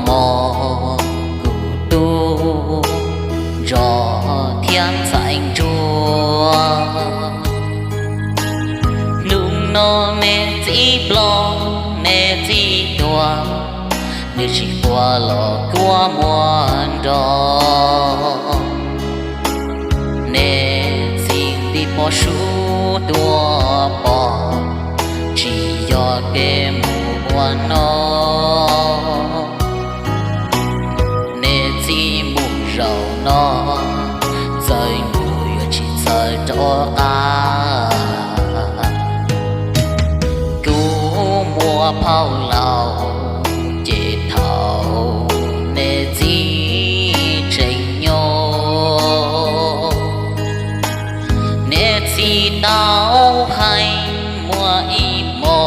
mos, kuv tub ntsos thiab ntxhais ntsuag. Hnub no nej txiv ploj nej txiv tuag, nws tsis quaj los kuab muag nrog. Nej txiv nti pov sub tuaj pom, tsis yog kev mus ua no. Nej txiv mus zaum no, txawm mus yuav tsis txawj rov qab. Kuv muaj phauj laus ces thaum nej txiv tseem nyob. Nej txiv tau hais muaj ib hmo,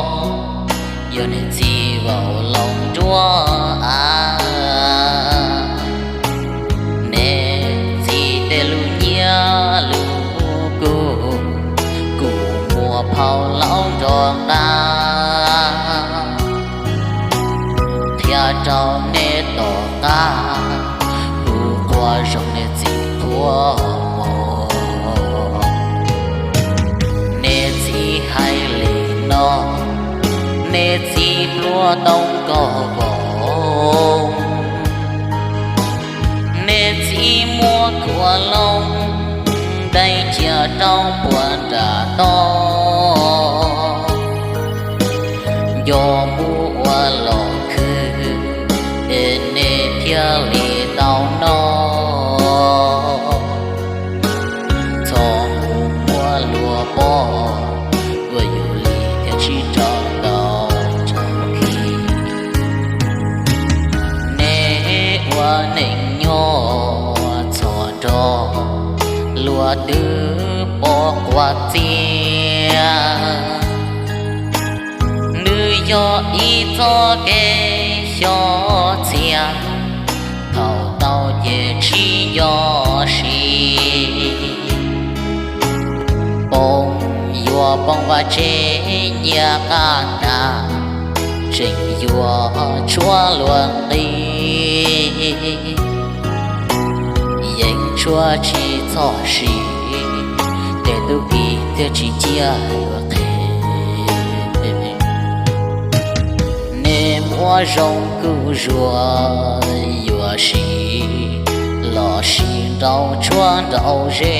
yog nej txiv vau loo nruab av. Nej txiv tej lus nyiaj lus kub, kuv muaj phauj laus nrog nqa qhia rau nej tom qab, kuv quaj zoo nej txiv qhuab mos. Nej txiv hais li no, nej txiv pluav tau nkauj vos. Nej txiv muab kua loo dai cia rau puag nram toj. Nco mus ua los khwv, es nej thiaj li tau noj. Txhob mus muab luag pov, ua yus li thiaj tsis rau tau tsaus khi. Nej ua neej nyob txhob nrog luag twb pom quav txias. Nws yog ib txoj kev xyov txhia, thaum tau ces tsis nco siv. Poob yuav poob vaj tsev nyiaj qab ntas, tseem yuav tshuav luag nqi. Yeej tshuav tsis txhob siv, tej tub ki thiaj tsis ciaj yuav qhev. Nej muab zoo kuj zuag, yuav siv los siv nraum tshuab nraum ze.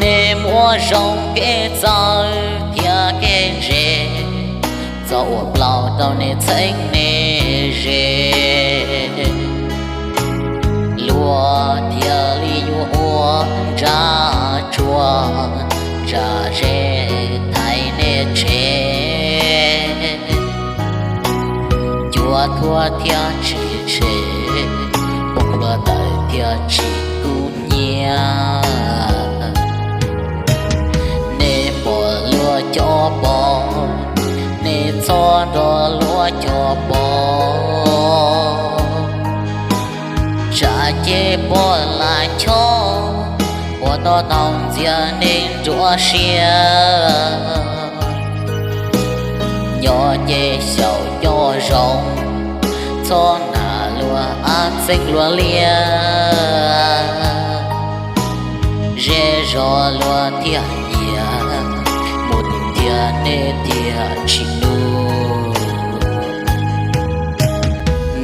Nej muab zoo kev txawv thiab kev ntse, txog ua plaub rau nej txheeb nej ze. Luag thiaj li yuav ua ntsa tsuag, ntsa ze thaiv nej tsev. Cua thuav thiab tsis tshem, poob hluav taws thiab tsis kub nyiaj. Nej pom luag cov pov, nej txhob nrog luag cov pov. Tsam ces pov lam chob, ua tau tau ntxias nej nruab siab. Nyob ces xyaum coj zoo, txhob nam luag ab txeeb luag liab. Ze zog luag thiaj nyiam, mus ntiag nej thiaj tsis nug.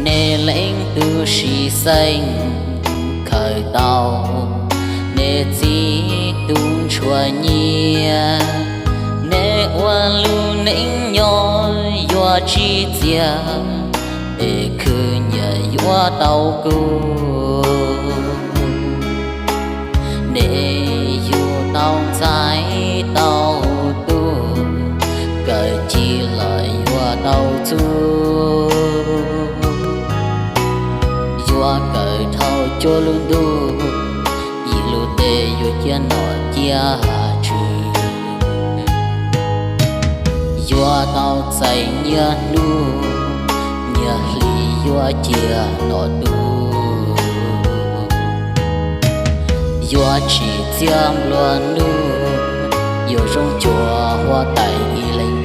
Nej leej tub siv xeeb khaws tau, nej txiv tub ntshua nyiaj. Nej ua lub neej nyob yuav tsis txias, es khwv nyias yuav tau kub. Nej yug tau ntxhais tau tub, kawm ci los yuav tau txuj. Yuav kawm dhau cuaj lub ntuj, ib lub teb yuav ciaj nom ciaj tswv. Yuav tau txais nyiaj hnub, nyiaj hli yuav ciaj nom tub. Yuav tsim txiaj nplua nuj, yuav zoo cuag huab tais ib leeg